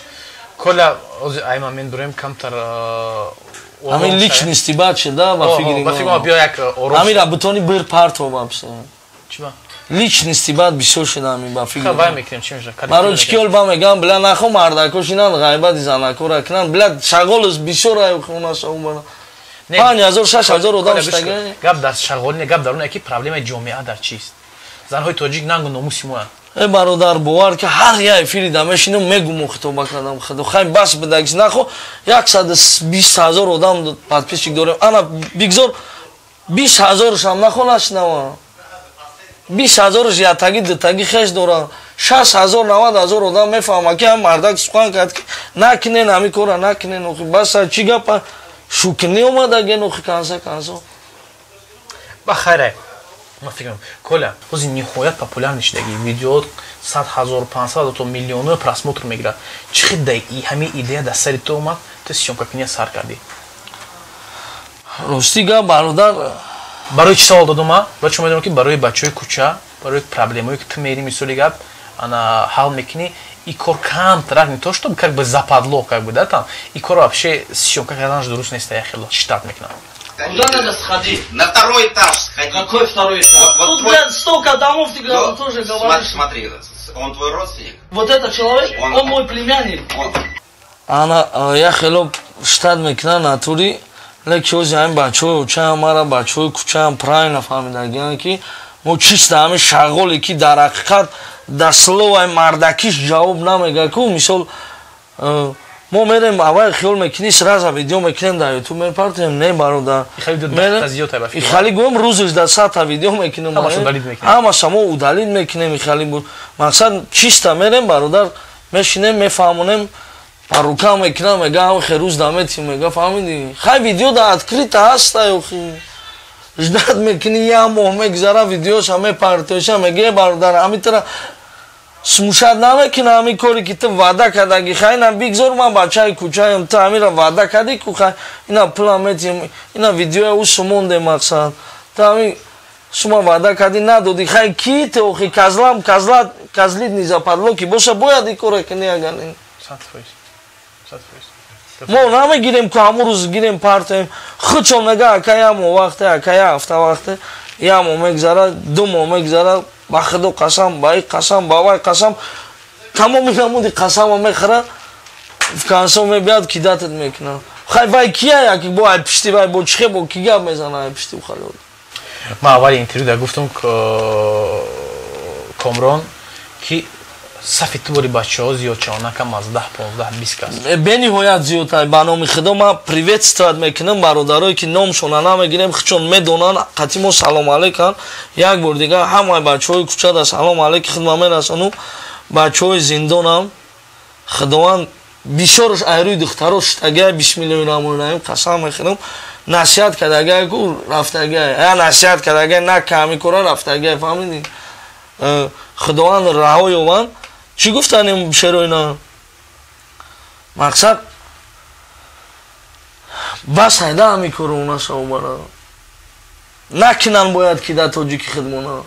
Коля, ози айма мен дурем камтар ҳамин личности бад шуда, ба фикри ба фикри ма биё як ором. Ҳамин бутони бир парто вообще. Чӣ ба? Личности бад бисёр шуда ҳамин ба фикри. Вай мекунем, чӣ мешавад? Барои чӣ ки ҳол ба мегӯям, бля нахо мардако шинанд ғайбати занакора кунанд, бля шағолус бисёр ай хонаша умбара. 5000 6000 одам шудага. Гап дар шағол не, гап дар он ки проблемаи ҷомеа дар чист? Занҳои тоҷик нангу номуси моянд. Э бародар, бовар ки ҳар як эфири да мешинам мегум, хитоба кардам худо хай бас бидагис нахо 120 000 одам подписчик дорем, ана бигзор 20 000-шам нахо нашинава, 20 000-ш ятаги дутаги хеш доранд, 6000 90 000 одам мефаҳма ки ҳам мардак сухан кард ки накунен ҳамин кора накунен, охи баса чӣ гапа шукнӣ омадаген, охи канса кансо. Ба хайре, ман фикр мекунам, Коля ҳози ниҳоят популярный шудаги, видео 100 000, 500 000 то миллионҳо просмотр мегирад. Чӣ хел да ҳамин идея дар сари ту омад, ту съёмка куния сар кардӣ? Рости гап, бародар, Барои чӣ савол додум ма? Барои чӣ медонам ки барои бачаҳои кӯча, барои проблемое ки ту мери, мисоли гап, ана ҳал мекунӣ, и кор камтарак, не то что как бы западло, как бы, да, там и кор вообще съёмка карданаш дуруст нест, я хело считать мекунам. Куда надо сходить? На второй этаж сходи. Какой второй этаж? Вот, вот Тут, твой... блядь, столько домов, ты Ну, тоже говоришь. Смотри, он твой родственник? Вот этот человек, он мой племянник. Он... Ана я хело штат мекунам натури, леки ҳози ҳамин бачаҳои очаам мара, бачаҳои кӯчаам правильно фаҳмидагианд ки мо чиста ҳамин шағоле ки дар ҳақиқат дар словаи мардакиш ҷавоб намега ку, мисол мо мерем, аввал хиёл мекунӣ сразу видео мекунем, дар ютуб мепартем, не, бародар, ихали гӯем рӯзаш дар 100-та видео мекунем, ҳамаша мо удалить мекунем, ихали буд. Мақсад чиста мерем, бародар, мешинем, мефаҳмонем, парука мекунам, мега охе рӯз даметим, мега фаҳмидӣ, хай видео да открыто ҳаста, охи ждать мекунӣ, як моҳ мегузара, видеоша мепартоша, меге бародар, ҳамитара смущать намекуна ҳамин коре ки ту ваъда кардаги, хай ина бигзор, ман бачаи кӯчаем, ту ҳамира ваъда кардӣ ку, хай ина пула метиҳем, ина видеоя ӯ сумонде, мақсад Ту ҳамин шумо ваъда кардӣ, надодӣ. Хай, ки ту охи козлам козла, козлит не западло ки боша, бояд ин кора кунӣ, агар не. 100%, 100%. Мо намегирем ку ҳамун рӯз гирем партоем. Худшон мега, ака, як моҳ вақте, ака, як ҳафта вақте. Як моҳ мегзара, 2 моҳ мегзара. Ба худо қасам, ба и қасам, ба вай қасам, тамоми намуди қасама мехӯра, в конце мебиёд, кидать мекунад. Хай, вай кия, яки бо ай пишти, вай бо чихе, бо ки гап мезана ай пишти халод? Ман аввали интервю да гуфтам, Комрон, ки сафи ту бори бачаҳо зиёд шаванд, на кам аз 10, 15, 20 кас. Бениҳоят зиёдтай. Ба номи худо, ман приветствовать мекунам бародарое ки номшона намегирем, худшон медонанд, қатъи мо салом алейкан. Як бор дигар ҳамаи бачаҳои кӯчада салом алейки худма мерасонум. Бачаҳои зиндонам, худованд бисёрш айрӯи духтаро шитагай. Бисмиллоҳи раҳмони раҳим, қасам мехӯрам, насиҳат кардагай ку рафтагай, я насиҳат кардагай, на ками кора рафтагай, фаҳмидӣ? Худованд раҳо ёванд. Чӣ гуфтанем, шероина? Мақсад бас ҳайда ҳами корона шавбара накунанд, бояд ки дар тоҷики хидмона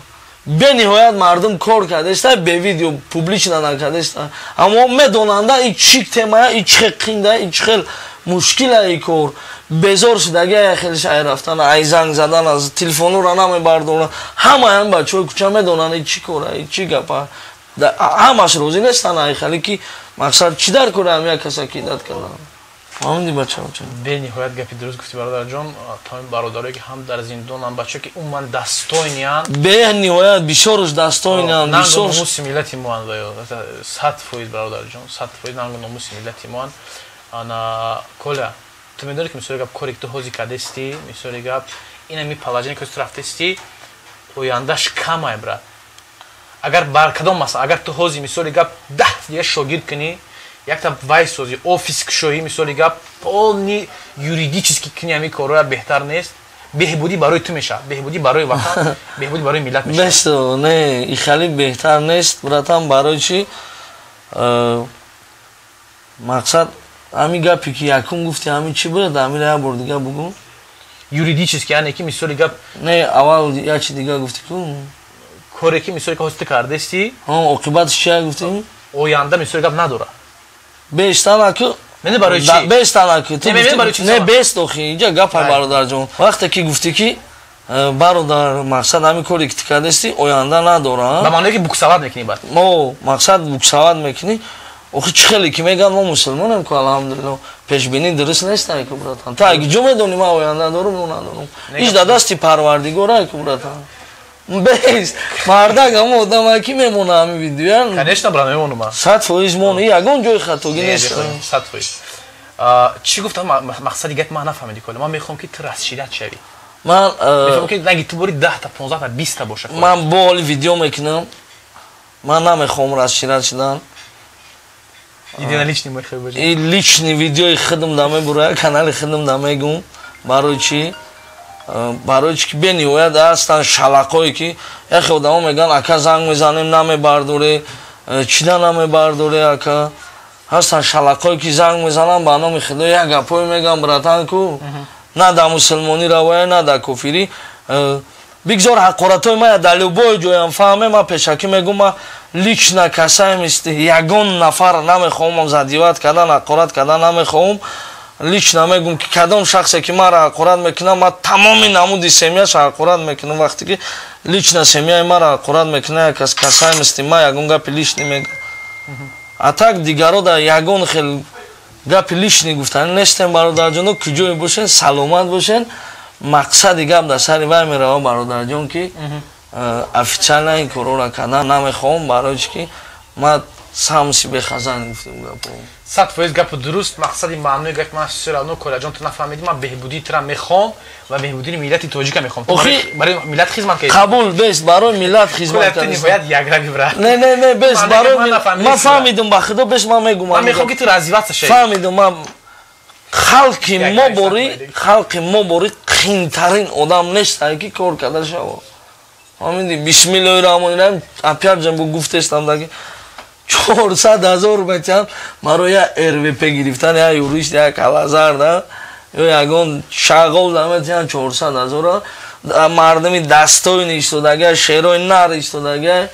бениҳоят мардум кор кардаиста, бе видео публично накардаиста, аммо медонанда и чӣ темая, и чӣ хел қинда, и чӣ хел мушкила и кор. Безор шудаги ай хелш, ай рафтан, ай занг задан, аз телефонура намебардоранд. Ҳамаи ҳам бачаҳои кӯча медонанд и чӣ кора, и чӣ гапа. Ҳамаш розӣ нестанд ай хеле ки мақсад чӣ дар кора ҳам як каса кидать кардан. Фаҳмидӣ, бачаоча? Бениҳоят гапи дуруст гуфтӣ, бародарҷон. Тамоми бародарое ки ҳам дар зиндонанд, бачаҳое ки умуман достойный анд. Бениҳоят бисёрш достойный анд. Нангу номуси миллати моанд. 100%, бародарҷон, 100% нангу номуси миллати моанд. Ана, Коля, ту медонӣ ки, мисоли гап, коре ки ту ҳозир кардастӣ, мисоли гап, инами положение ки ту рафтастӣ, ояндаш камай, брат. Агар бар кадом масъала, агар ту ҳозир, мисоли гап, 10 дига шогирд кунӣ, якта вай созӣ, офис кушоӣ, мисоли гап, полный юридически кунӣ, ҳамин корҳоя беҳтар нест? Беҳбудӣ барои ту мешавад, беҳбудӣ барои ватан, беҳбудӣ барои миллат мешавад. Бесто не, ихали беҳтар нест, братан. Барои чӣ? Мақсад ҳамин гапе ки якум гуфти, ҳамин чӣ буд? Ҳамира як бор дига бугӯ. Юридически, яъне ки, мисоли гап, Не, аввал як чи дига гуфти ку. Коре ки, мисоли ки, ҳозир ту кардастӣ. Оқибатш чия гуфтӣ? Оянда, мисоли гап, надорад. Бештанаку. Не, барои чӣ? Бештанаку. Не. Не, бест, охи инҷа гапай, бародарҷон. Вақте ки гуфтӣ ки бародар, мақсад ҳамин коре ки ту кардастӣ оянда надорад. Ба маъное ки буксовать мекунӣ баъд. Мо мақсад буксовать мекунӣ. Охи, чӣ хеле ки мегӯянд, мо мусулмонем ку, алҳамдулилло, пешбинӣ дуруст нестай ку, братан. Ту аги ҷо медонӣ, ман оянда дорум ё надорум? Иш дар дасти Парвардигорай ку, братан. Бест мардак ҳамо одамае ки мемона ҳамин видеоя. Конечно, брат, мемонам. 100% мон, ягон ҷои хатогӣ нест. 100%. Чӣ гуфтам? Мақсади гапи ман нафаҳмидӣ, Коля. Ман мехоҳам, ки ту расширять шавӣ. Ман мехоҳам, ки наги ту бори 10-та, 15-та, 20-та боша. Ман бо ҳоли видео мекунам, ман намехоҳам расширять шудан. Единоличный мехоҳӣ бошӣ? И личный видеои худам да мебурая, канали худам да мегум. Барои чӣ? Барои чӣ ки бениҳоят ҳастанд шалақое ки яхе одамо мегӯянд, ака, занг мезанем, намебардоре, чида намебардоре, ака. Ҳастанд шалақое ки занг мезананд, ба номи худо, як гапое мегӯянд, братан, ку на да мусулмонӣ равоя, на да кофирӣ. Бигзор ҳақоратҳои мая дар любой ҷоям фаҳме. Ман пешакӣ мегӯм, ма лично касаемисти ягон нафар намехоҳам задевать кардан, ҳақорат кардан намехоҳам. Лично мегӯм, ки кадом шахсе ки маро ҳақорат мекунад, ман тамоми намуди семья ша ҳақорат мекунам. Вақте ки лично семья и маро ҳақорат мекунад, як кас касаемисти ма ягон гапи лишний мегӯм, а так дигаро да ягон хел гапи лишний гуфтани нестем. Бародарҷоно, куҷое бошен, саломат бошен. Мақсади гап дар сари вай мерава, бародарҷон, ки официально ин корора кардан намехоҳам. Барои чи ки ман сам себе хазан гуфтем гапо. 100% гапи дуруст. Мақсади маънои гапи ман всё равно, Колаҷон, ту нафаҳмидӣ. Ман беҳбудии тура мехоҳам ва беҳбудии миллати тоҷика мехоҳам. Барои миллат хизмат кардӣ. Қабул, бест, барои миллат хизмат. Ту ниҳоят якрави, брат. Не, не, не, бест, барои ман фаҳмидум, ба худо, бест, ман мегум. Ман мехоҳам, ки ту развиваться шавӣ. Фаҳмидум. Ман халқи мо бори қинтарин одам нестае ки кор карда шава, фаҳмидӣ? Бисмиллоҳи раҳмони раҳим, опять же бо гуфтестам, даки 400 000 метиҳанд барои як РВП гирифтан, як юрист, як калазар да ё ягон шағол да метиҳанд 400 000-а. Мардуми дастои истодага, шерои нар истодага.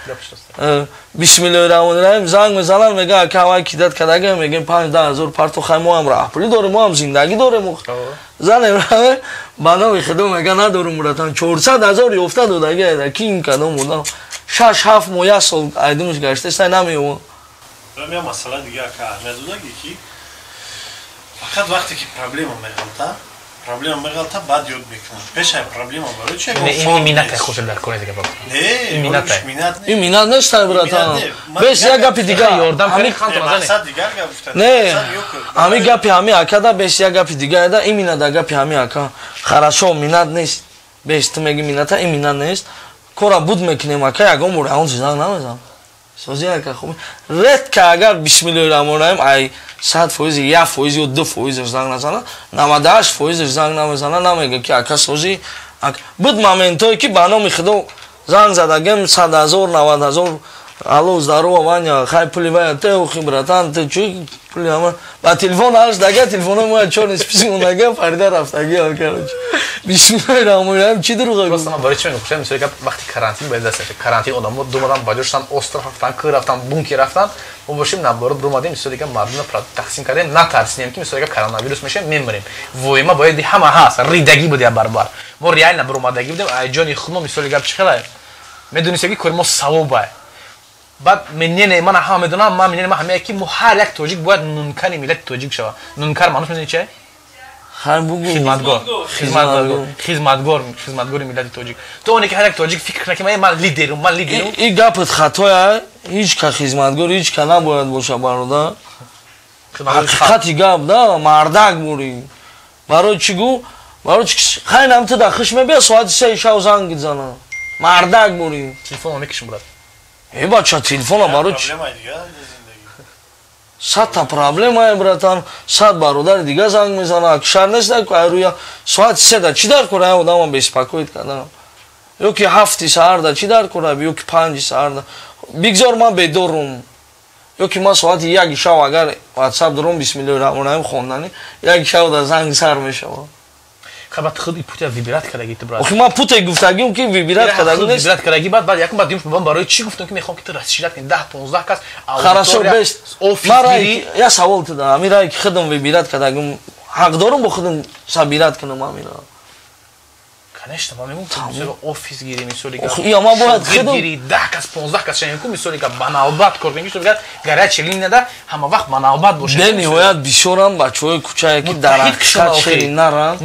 Бисмиллоҳи раҳмони раҳим, занг мезананд, мегӯянд, ака, вай кидать кардага, мегӯем, 5-10 ҳазор парто, хай, мо ҳам раҳпулӣ дорем, мо ҳам зиндагӣ дорем. Занем, ба номи худо, мега, надорум, братан, 400 000 ёфта додага, ки ин кадом одам 6-7 моҳ, як сол айдумш гаштаста намеёвад. Я масъала дига, ака, аҳамият додагӣ, ки фақат вақте ки проблема меғалта, баъд ёд мекунад. Пешай проблема барои чи? Минат хошел дар кори дига. Не, минат. Ин минат нест, братан. Бес як гапи дига. Не, ҳами гапи ҳами акада, бес як гапи дига эда, ин минат да гапи ҳами ака. Хорошо, минат нест. Бес ту меги мината, ин минат нест. Кора буд мекунем, ака, ягон бор ягон занг намезанам. Сози, ака, хуб. Редко, агар, бисмиллоҳи раҳмони раҳим, ай 100%, 1% ё 2%-аш занг назана, 98%-аш занг намезана, намега, ки ака, созӣ. Буд моментое, ки ба номи худо занг задагем, 100 000, 90 000, алло, здорово, Ваня, хай, пули вая те, охи, братан, те чӣ пули ама ба телефон ҳаш дага, телефонои моя чёрный список мондага, фарида рафтаги, короче. Бисмиллоҳи раҳмони раҳим, чӣ дурӯға? Просто ман барои чӣ мегӯям? Мисоли гап, вақти карантин бояд даст карантин одамо думадан, ба ҷоштан, остров рафтан, кӯ рафтан, бункер рафтан, мо бошем, наоборот, румадем, мисоли гап, мардумро тақсим кардем, натарсинем, ки мисоли гап, коронавирус мешавем, мемирем. Воима бояд ҳама ҳаст, ридагӣ буд я барбар. Мо реально баромадагӣ будем, ай ҷони худ мо, мисоли гап, чӣ хелае медонистем, ки кори мо савобае. Баъд мнение мана ҳама медонам, ман мнение ман ҳамае, ки мо ҳар як тоҷик бояд нункари миллати тоҷик шавад. Нункар маънош медони чие? Хизматгор, хизматгор, хизматгор, хизматгори миллати тоҷик. То оне ки ҳар як тоҷик фикр кунад, ки ман лидерум, ман лидерум. И гапат хатоя. Ҳеҷ ка хизматгор ҳеҷ ка набояд боша, бародар. Ҳақиқати гап да мардак бурӣ. Барои чӣ гу? Барои чӣ? Хай, нам ту да хиш мебия, соати 3 шав занг зана. Мардак бурӣ. Телефонро мекишим, брат. Э, бача, телефона барои чӣ? Садта проблемае, братан, сад бародари дига занг мезана, акшар нест, айрӯя соати 3-да чӣ дар кора одама беспокоить кардан? Ё ки 7-и саҳарда чӣ дар кора, ё ки 5-и саҳарда? Бигзор ман бедорум, ё ки ман соати 1-и шав агар ватсап дорум, бисмиллоҳи раҳмони раҳим, хондани 1-и шав да занг сар мешавад. Хабар худ и путя выбирать кардаги ту, брат. Охи, ман путе гуфтагим, ки выбирать кардаги нест. Выбирать кардаги, баъд якум, баъд дим, ман барои чӣ гуфтам, ки мехоҳам, ки ту расширять кунӣ, 10, 15 кас. Хорошо, бест ман рай я савол ту да, ами рай ки худам выбирать кардагим, ҳақ дорум бо худам собирать кунам амира? Конечно, ман мегӯм, мисоли офис гири, мисоли Я ман бояд худам гири, 10 кас, 15 кас шавем ку, мисоли га, ба навбат кор кунем, мисоли га, горячая линия да ҳама вақт ба навбат бошад. Бениҳоят бисёрам бачаҳои кӯчае, ки дар ҳақиқат шери наранд,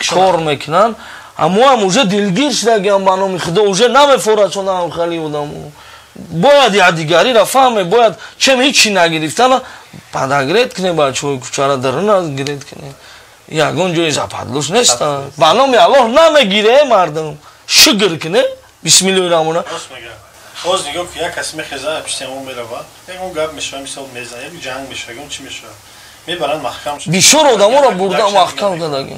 кор мекунанд. Аммо уже дилгир шудагиам, ба номи худо, уже намефорачонам. Хали одамо бояд якдигариро фаҳме, бояд чем ҳичи нагирифтана подогреть кунем, бачаҳои кӯчара даруна гирет кунем. Ягон ҷои западло ш неста, ба номи Аллоҳ, намегире мардум, шукр куне, бисмиллоҳи раҳмон. Боз нигоҳ ки як кас мехеза, пиштемо мерава, ягон гап мешава, мисол мезана, як ҷанг мешава, ягон чӣ мешава, мебаранд, маҳкам. Бисёр одаморо бурда маҳкам кардаги.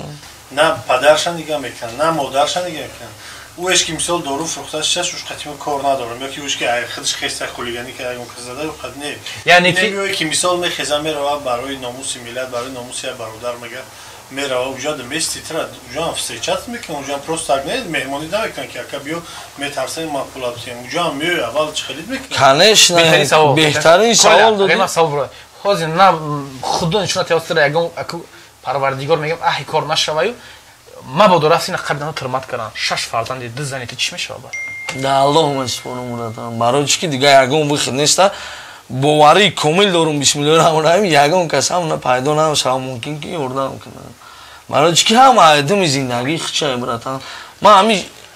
На падарша нигаҳ мекунанд, на модарша нигаҳ мекунанд. Ӯ ки мисол дору фурӯхта шаш, уш қатимо кор надорам, ё ки уш ки худш хеста хулиганӣ ка, ягон кас зада, қад не. Яъне ки ки мисол мехеза, мерава барои номуси миллат, барои номуси як бародар, мега, мерава уҷа мести тра, уҷа встречать мекунам, уҷа просто так не, меҳмонӣ намекунам, ки ака, биё, метарсем, ман пула битем. Уҷа меои, аввал чӣ халид мекунам? Конечно, беҳтарин савол додӣ. Ҳозир на худо нишона теостира, ягон парвардигор мегам, аҳи кор нашаваю, мабодо рафти на қабдано турмат кардам, шаш фарзанди, ду зани, ту чӣ мешава бад? Да Аллоҳ месупорам, братан, барои чӣ ки дига ягон выход неста. Боварии комил дорум, бисмиллоҳи раҳмони раҳим, ягон кас ҳам пайдо намешава, мумкин ки ёрдам кунад. Барои чӣ ки ҳама айдуми зиндагии хичае, братан. Ман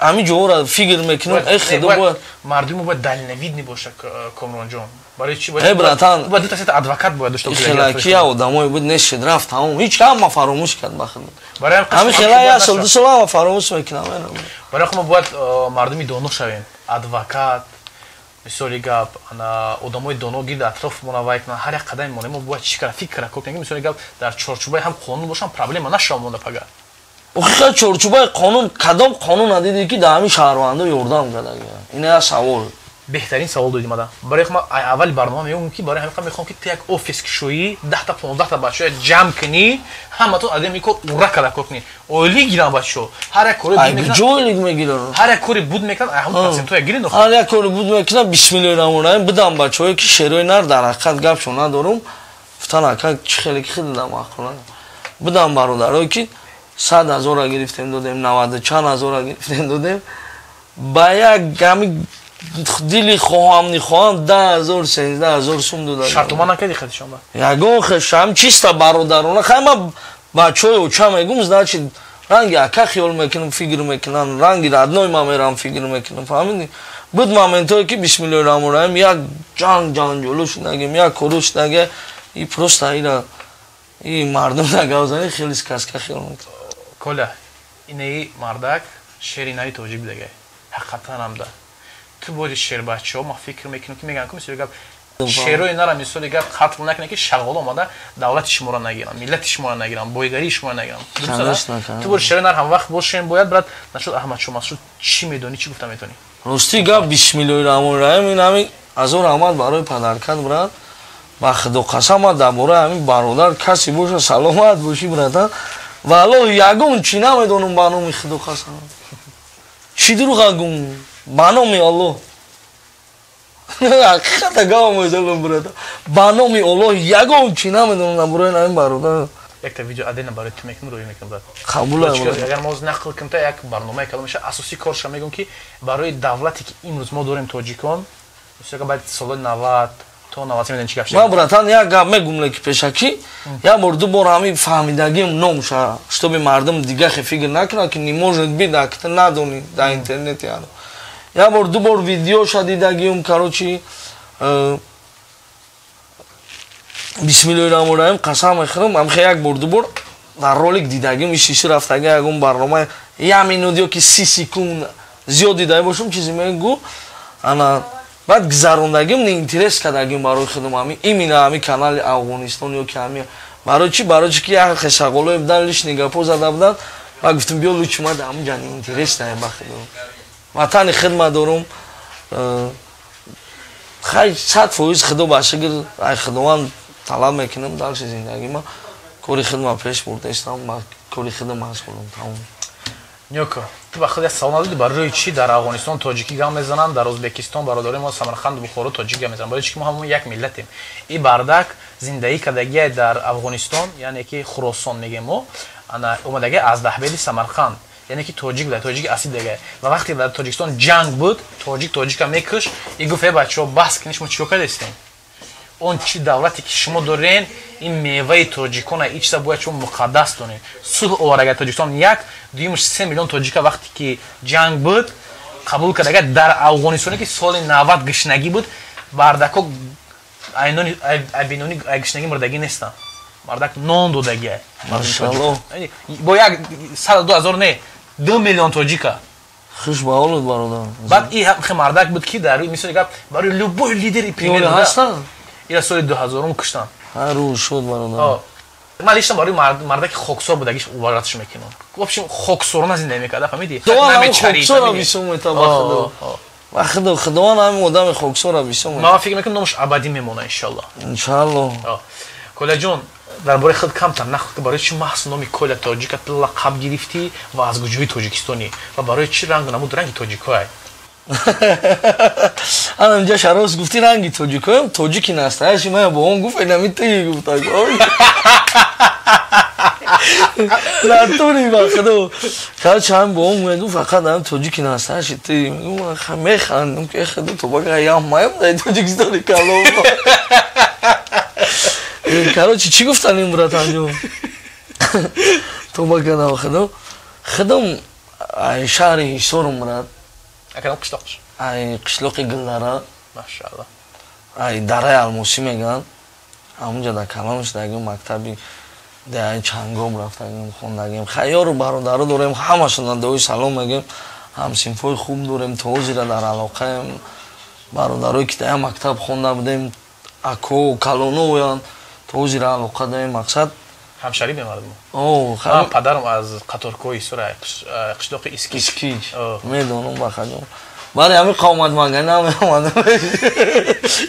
ҳами ҷоҳоро фикр мекунам, э худо, бояд мардуми бояд дальновидный боша, Комронҷон. Барои чӣ? Э, братан, бояд дута сета адвокат бояд дошта. Хелаки я одамое буд, нешед, рафт, тамом, ҳеч ҳама фаромӯш кард ба худ. Ҳами хела як сол, 2 сол ҳама фаромӯш мекунам. Барои мо бояд мардуми доно шавем, адвокат, мисоли гап, ана одамои доно гирд атрофмона вай кунанд. Ҳар як қадами мо бояд чӣ кара, фикр кара, кор кунем, мисоли гап, дар чорчӯбаи ҳам қонун бошам, проблема нашава монда пага. Охиқа чорчӯбаи қонун, кадом қонун надидӣ, ки дар ҳамин шаҳрвандо ёрдам кардага? Ин як савол. Беҳтарин савол додӣ мада. Барои ман аввали барнома мегӯям, ки барои ҳамин мехоҳам, ки ту як офис кушоӣ, 10-та 15-та бачаҳоя ҷамъ кунӣ, ҳаматон адем ин кор ура када кор кунӣ. Ойлик гиран бачаҳо. Ҳар як кори ҷо ойлик мегиран. Ҳар як кори буд мекунад, ҳамон процентҳоя гирин. Ҳар як кори буд мекунад, бисмиллоҳи раҳмони раҳим, бидам бачаҳое ки шерои нар дар ҳақиқат гапшон надорум. Гуфтан ака чӣ хеле ки хидидам маъқула. Бидам бародарое ки 100 ҳазора гирифтем додем, 90 чанд ҳазора гирифтем додем. Ба як ҳами дили хоҳам нихоҳам 10 000 13 000 сум дода. Шартома накарди хадишон ба? Ягон хешам чиста бародарона. Хай ма бачаҳои оча мегум, значит ранги ака хиёл мекунам, фикр мекунам, ранги родной ма мерам фикр мекунам, фаҳмидӣ? Буд моментое ки бисмиллоҳи раҳмони раҳим як ҷанг ҷанҷолу шудагим, як кору шудаги, и просто ира и мардум нагавзани хеле сказка хиёл мекунам. Коля, инаи мардак шери нави тоҷик будагай. Ҳақиқатан ҳамда. Ту бори шербачаҳо, ман фикр мекунам, ки мегӯям, ки мисоли гап шерои нара, мисоли гап, қатл накунед, ки шағол омада давлати шуморо нагирам, миллати шуморо нагирам, бойгарии шуморо нагирам. Ту бори шерои нар ҳамвақт бошем бояд, брат. Нашуд Аҳмадшо Масуд, чӣ медонӣ, чӣ гуфта метавонӣ? Рости гап, бисмиллоҳи раҳмони раҳим, ин ҳами ҳазор раҳмат барои подаркат, брат. Ба худо қасам, ман дар бораи ҳамин бародар, касе боша, саломат бошӣ, братан, валлоҳ ягон чӣ намедонам, ба номи худо қасам. Чӣ дурӯға гум, ба номи Аллоҳ, ҳақиқата гапам мезанам, брата, ба номи Аллоҳ ягон чӣ намедонам дар бораи ҳамин бародар. Якта видео адена барои ту мекунам, рӯй мекунам, брат. Қабул. Агар мо нақл кунем, та як барномаи калом меша. Асосии корша мегӯм, ки барои давлате ки имрӯз мо дорем, тоҷикон, мисол, баъд солҳои 90 то 90 медонӣ чӣ гап шуд. Ман, братан, як гап мегум, ки пешакӣ як бор ду бор ҳамин фаҳмидагим номша, чтобы мардум дига хе фикр накунад, ки не может быть, ак ту надонӣ дар интернет, яно як бор ду бор видеоша дидагиум. Короче, бисмиллоҳи раҳмони раҳим, қасам мехӯрам, амхе як бор ду бор дар ролик дидагим, ишиши рафтага, ягон барнома як минут ё ки 30 секунд зиёд дида бошум, чизе мегӯ. Ана баъд гузарондагим, неинтерес кардагим барои худам ҳами именно ҳами канали Афғонистон ё ки ҳами. Барои чи? Барои чи ки як хешағолое будан, лишний гапо зада буданд. Ба гуфтам, биё лучше ма дар ҳамин ҷа неинтерес на, ба худам ватани хидмат дорум. Хай, 100% худо ба шукр, ай худованд талаб мекунам, дальше зиндагима кори хидмат пеш бурдаистам, ба кори хидм машғулам, тамом. Нёко, ту ба худ як савол надодӣ: барои чӣ дар Афғонистон тоҷикӣ гап мезананд, дар Ӯзбекистон бародарои мо Самарқанду Бухоро тоҷикӣ гап мезананд? Барои чӣ ки мо ҳамон як миллатем? И бардак зиндагӣ кардагия дар Афғонистон, яъне ки Хуросон мегем мо, ана омадагия аз Даҳбеди Самарқанд, яъне ки тоҷик буда, тоҷики асли дага. Ва вақте дар Тоҷикистон ҷанг буд, тоҷик тоҷика мекушт, и гуфт: «Э, бачаҳо, бас кунед, шумо чико кардастем? Он чи давлате ки шумо дорен, ин меваи тоҷикона, ин чиза бояд шумо муқаддас донед». Сулҳ оварага Тоҷикистон як, дуюмаш 3 миллион тоҷика вақте ки ҷанг буд қабул кардага. Дар Афғонистоне ки соли 90 гишнагӣ буд, бардако айбинони гишнагӣ мурдагӣ нестанд, мардак нон додагия. Машаллоҳ. Бо як саду ду ҳазор, не, 2 миллион тоҷика. Хуш ба ҳолат, бародар. Баъд и хе мардак буд, ки дар мисоли гап барои любой лидери пример ҳастанд. Ира соли 2000-ум куштанд. Рӯ шуд, бародар. Ман лично барои мардаки хоксор будагиш уважатш мекунам. В общем, хоксорона зиндагӣ мекарда, фаҳмидӣ? Хоксора бисёр мета, ба худо, ба худо, худованд ҳамин одами хоксора бисёр. Ман фикр мекунам, номаш абадӣ мемона, иншаллоҳ. Иншаллоҳ. Коляҷон, дар бораи худ камтар нақл ки барои чӣ маҳз номи Коля Тоҷика ту лақаб гирифтӣ ва аз куҷои Тоҷикистонӣ ва барои чӣ рангу намуд ранги тоҷикоай? Ана инҷа шарос гуфти, ранги тоҷикоем, тоҷики настоящий. Мая бо он гуфт, инами тии гуфта натури, ба худо. Короче, ҳам бо он мегу, фақат ҳам тоҷики настоящий ти мегу, механдам, ки худо, то бага ям маям дар Тоҷикистони калом. Короче, чӣ гуфтан ин, братанҷо, то бага, худо, худом ай шаҳри Ҳисорум, брат. Акадам қишлоқш? Ай қишлоқи Гулдара. Машаалло. Ай дараи Алмосӣ мегӯянд, ҳамунҷа дар калон шудагим, мактаби деҳаи Чангоб рафтагим, хондагим. Хайёру бародаро дорем, ҳамашона дуои салом мегӯем, ҳамсинфҳои хуб дорем, то ҳозира дар алоқаем. Бародарое ки дар мактаб хонда будем, ако калоноянд, то ҳозира алоқа дорем, мақсад. Ҳамшарӣ мемардум. Падарам аз Қаторкои Сура, қишлоқи Искич. Искич, медонам, бахаҷон. Бари ҳамин қомат мага намеомадам.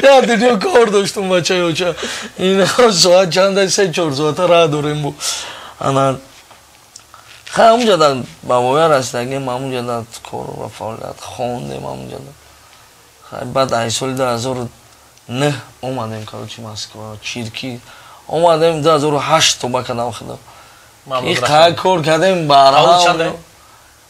Я дунё кор доштум, бачаёча. Ин соат чанда, 3-4 соата раҳ дорем бу. Ана хай ҳамунҷада ба воя расидагем, ҳамунҷада кор ва фаъолият хондем ҳамунҷада. Хай баъд ай соли 2009 омадем, короче, Москва, чирки омадем, 2008 тоба кардам худо. И қай кор кардем барҳам.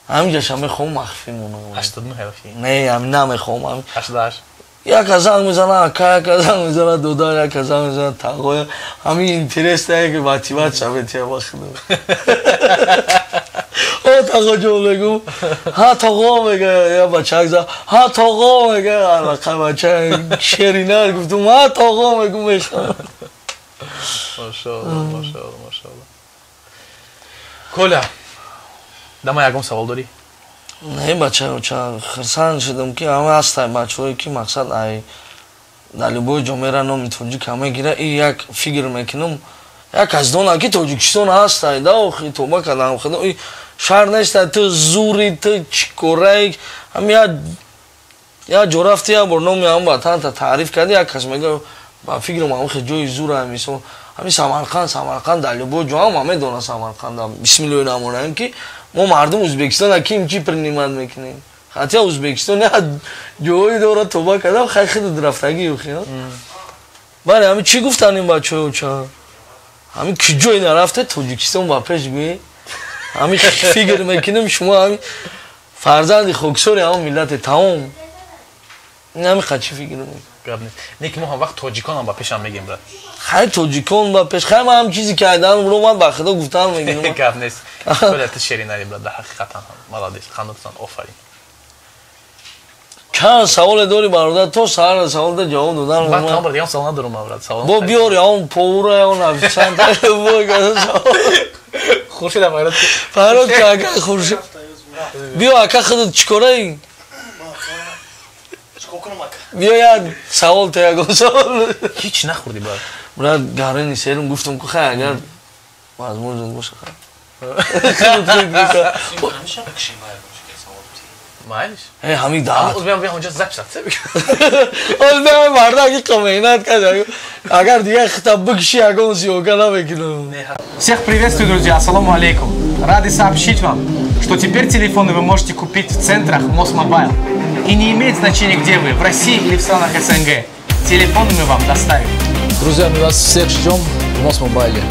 Ҳаминҷаша мехоҳам махфӣ монам. 89 Не, ҳамин намехоҳам. 88. Яка занг мезана ака, яка занг мезана додар, яка занг мезана тағоя. Ҳамин интерес дае ки мотиватсия метиҳа ба худо. О тағоҷон мегум, ҳа тоғо мега, я бачак за, ҳа тоғо мега, алақа бача шеринар гуфтум, ҳа тоғо мегум мешавам. Машаалло, машаалло, машаалло. Коля, дама ягон савол дорӣ? Не, бачаоча, хурсанд шудам, ки ҳама ҳастай бачаҳое, ки мақсад ай дар любой ҷо мера номи тоҷика мегира. И як фикр мекунам, як кас дона, ки Тоҷикистон ҳастай да, охи тоба кардам худо, и шаҳр нестай, ту зури, ту чикорай, ҳам як ҷо рафти, як бор номи ҳам ватанта таъриф карди, як кас мега, ба фикрам ҳамихе ҷои зура. Мисол, ҳамин Самарқанд, дар любой ҷо ҳама медона Самарқанда. Бисмиллоҳи раҳмони раҳим, ки мо мардум Ӯзбекистона ким чӣ принимать мекунем, хотя Ӯзбекистон як ҷоҳое дорад, тоба кардам, хай худат рафтагӣ охи. Бале, ҳамин чӣ гуфтан ин бачаҳо, ҳамин ки ҷое нарафте, Тоҷикистон ба пеш гӯе. Ҳамин фикр мекунем, шумо ҳамин фарзанди хоксори ҳамон миллате, тамом. Ин ҳамин қачи фикр мекунем. Гап нест. Не, ки мо ҳам вақт тоҷиконам ба пешам мегем, брат. Хай тоҷикон ба пеш, хай ман ҳам чизе ки айдан ромад, ба худо гуфтан мегирам. Гап нест. Коля, ту шеринари, брат, дар ҳақиқатан ҳам молодец, хандотсан, офарин. Чанд саволе дори, бародар, то саҳар саволда ҷавоб додан. Ман тамом, брат, ягон савол надорам, брат. Савол. Бо биёр ягон повара, ягон официант. Хуршид фарёд. Фарёд ка, ака Хуршид. Биё, ака, худат чикораи? Биё, як савол та, ягон савол. Ҳеч нахӯрдӣ, брат. Брат, гарани серум гуфтам ку, хай агар возможность боша, хай. Майлиш. Э, ҳамин да. Оз биям, биям, онҷа запись аст. Оз биям, марда ки қамейнат кард. Агар дигар хита бикши, ягон съёмка намекунам. Всех приветствую, друзья. Ассаламу алейкум. Рады сообщить вам, что теперь телефоны вы можете купить в центрах Мосмобайл. И не имеет значения, где вы, в России или в странах СНГ. Телефоны мы вам доставим. Друзья, мы вас всех ждем в Мосмобайле.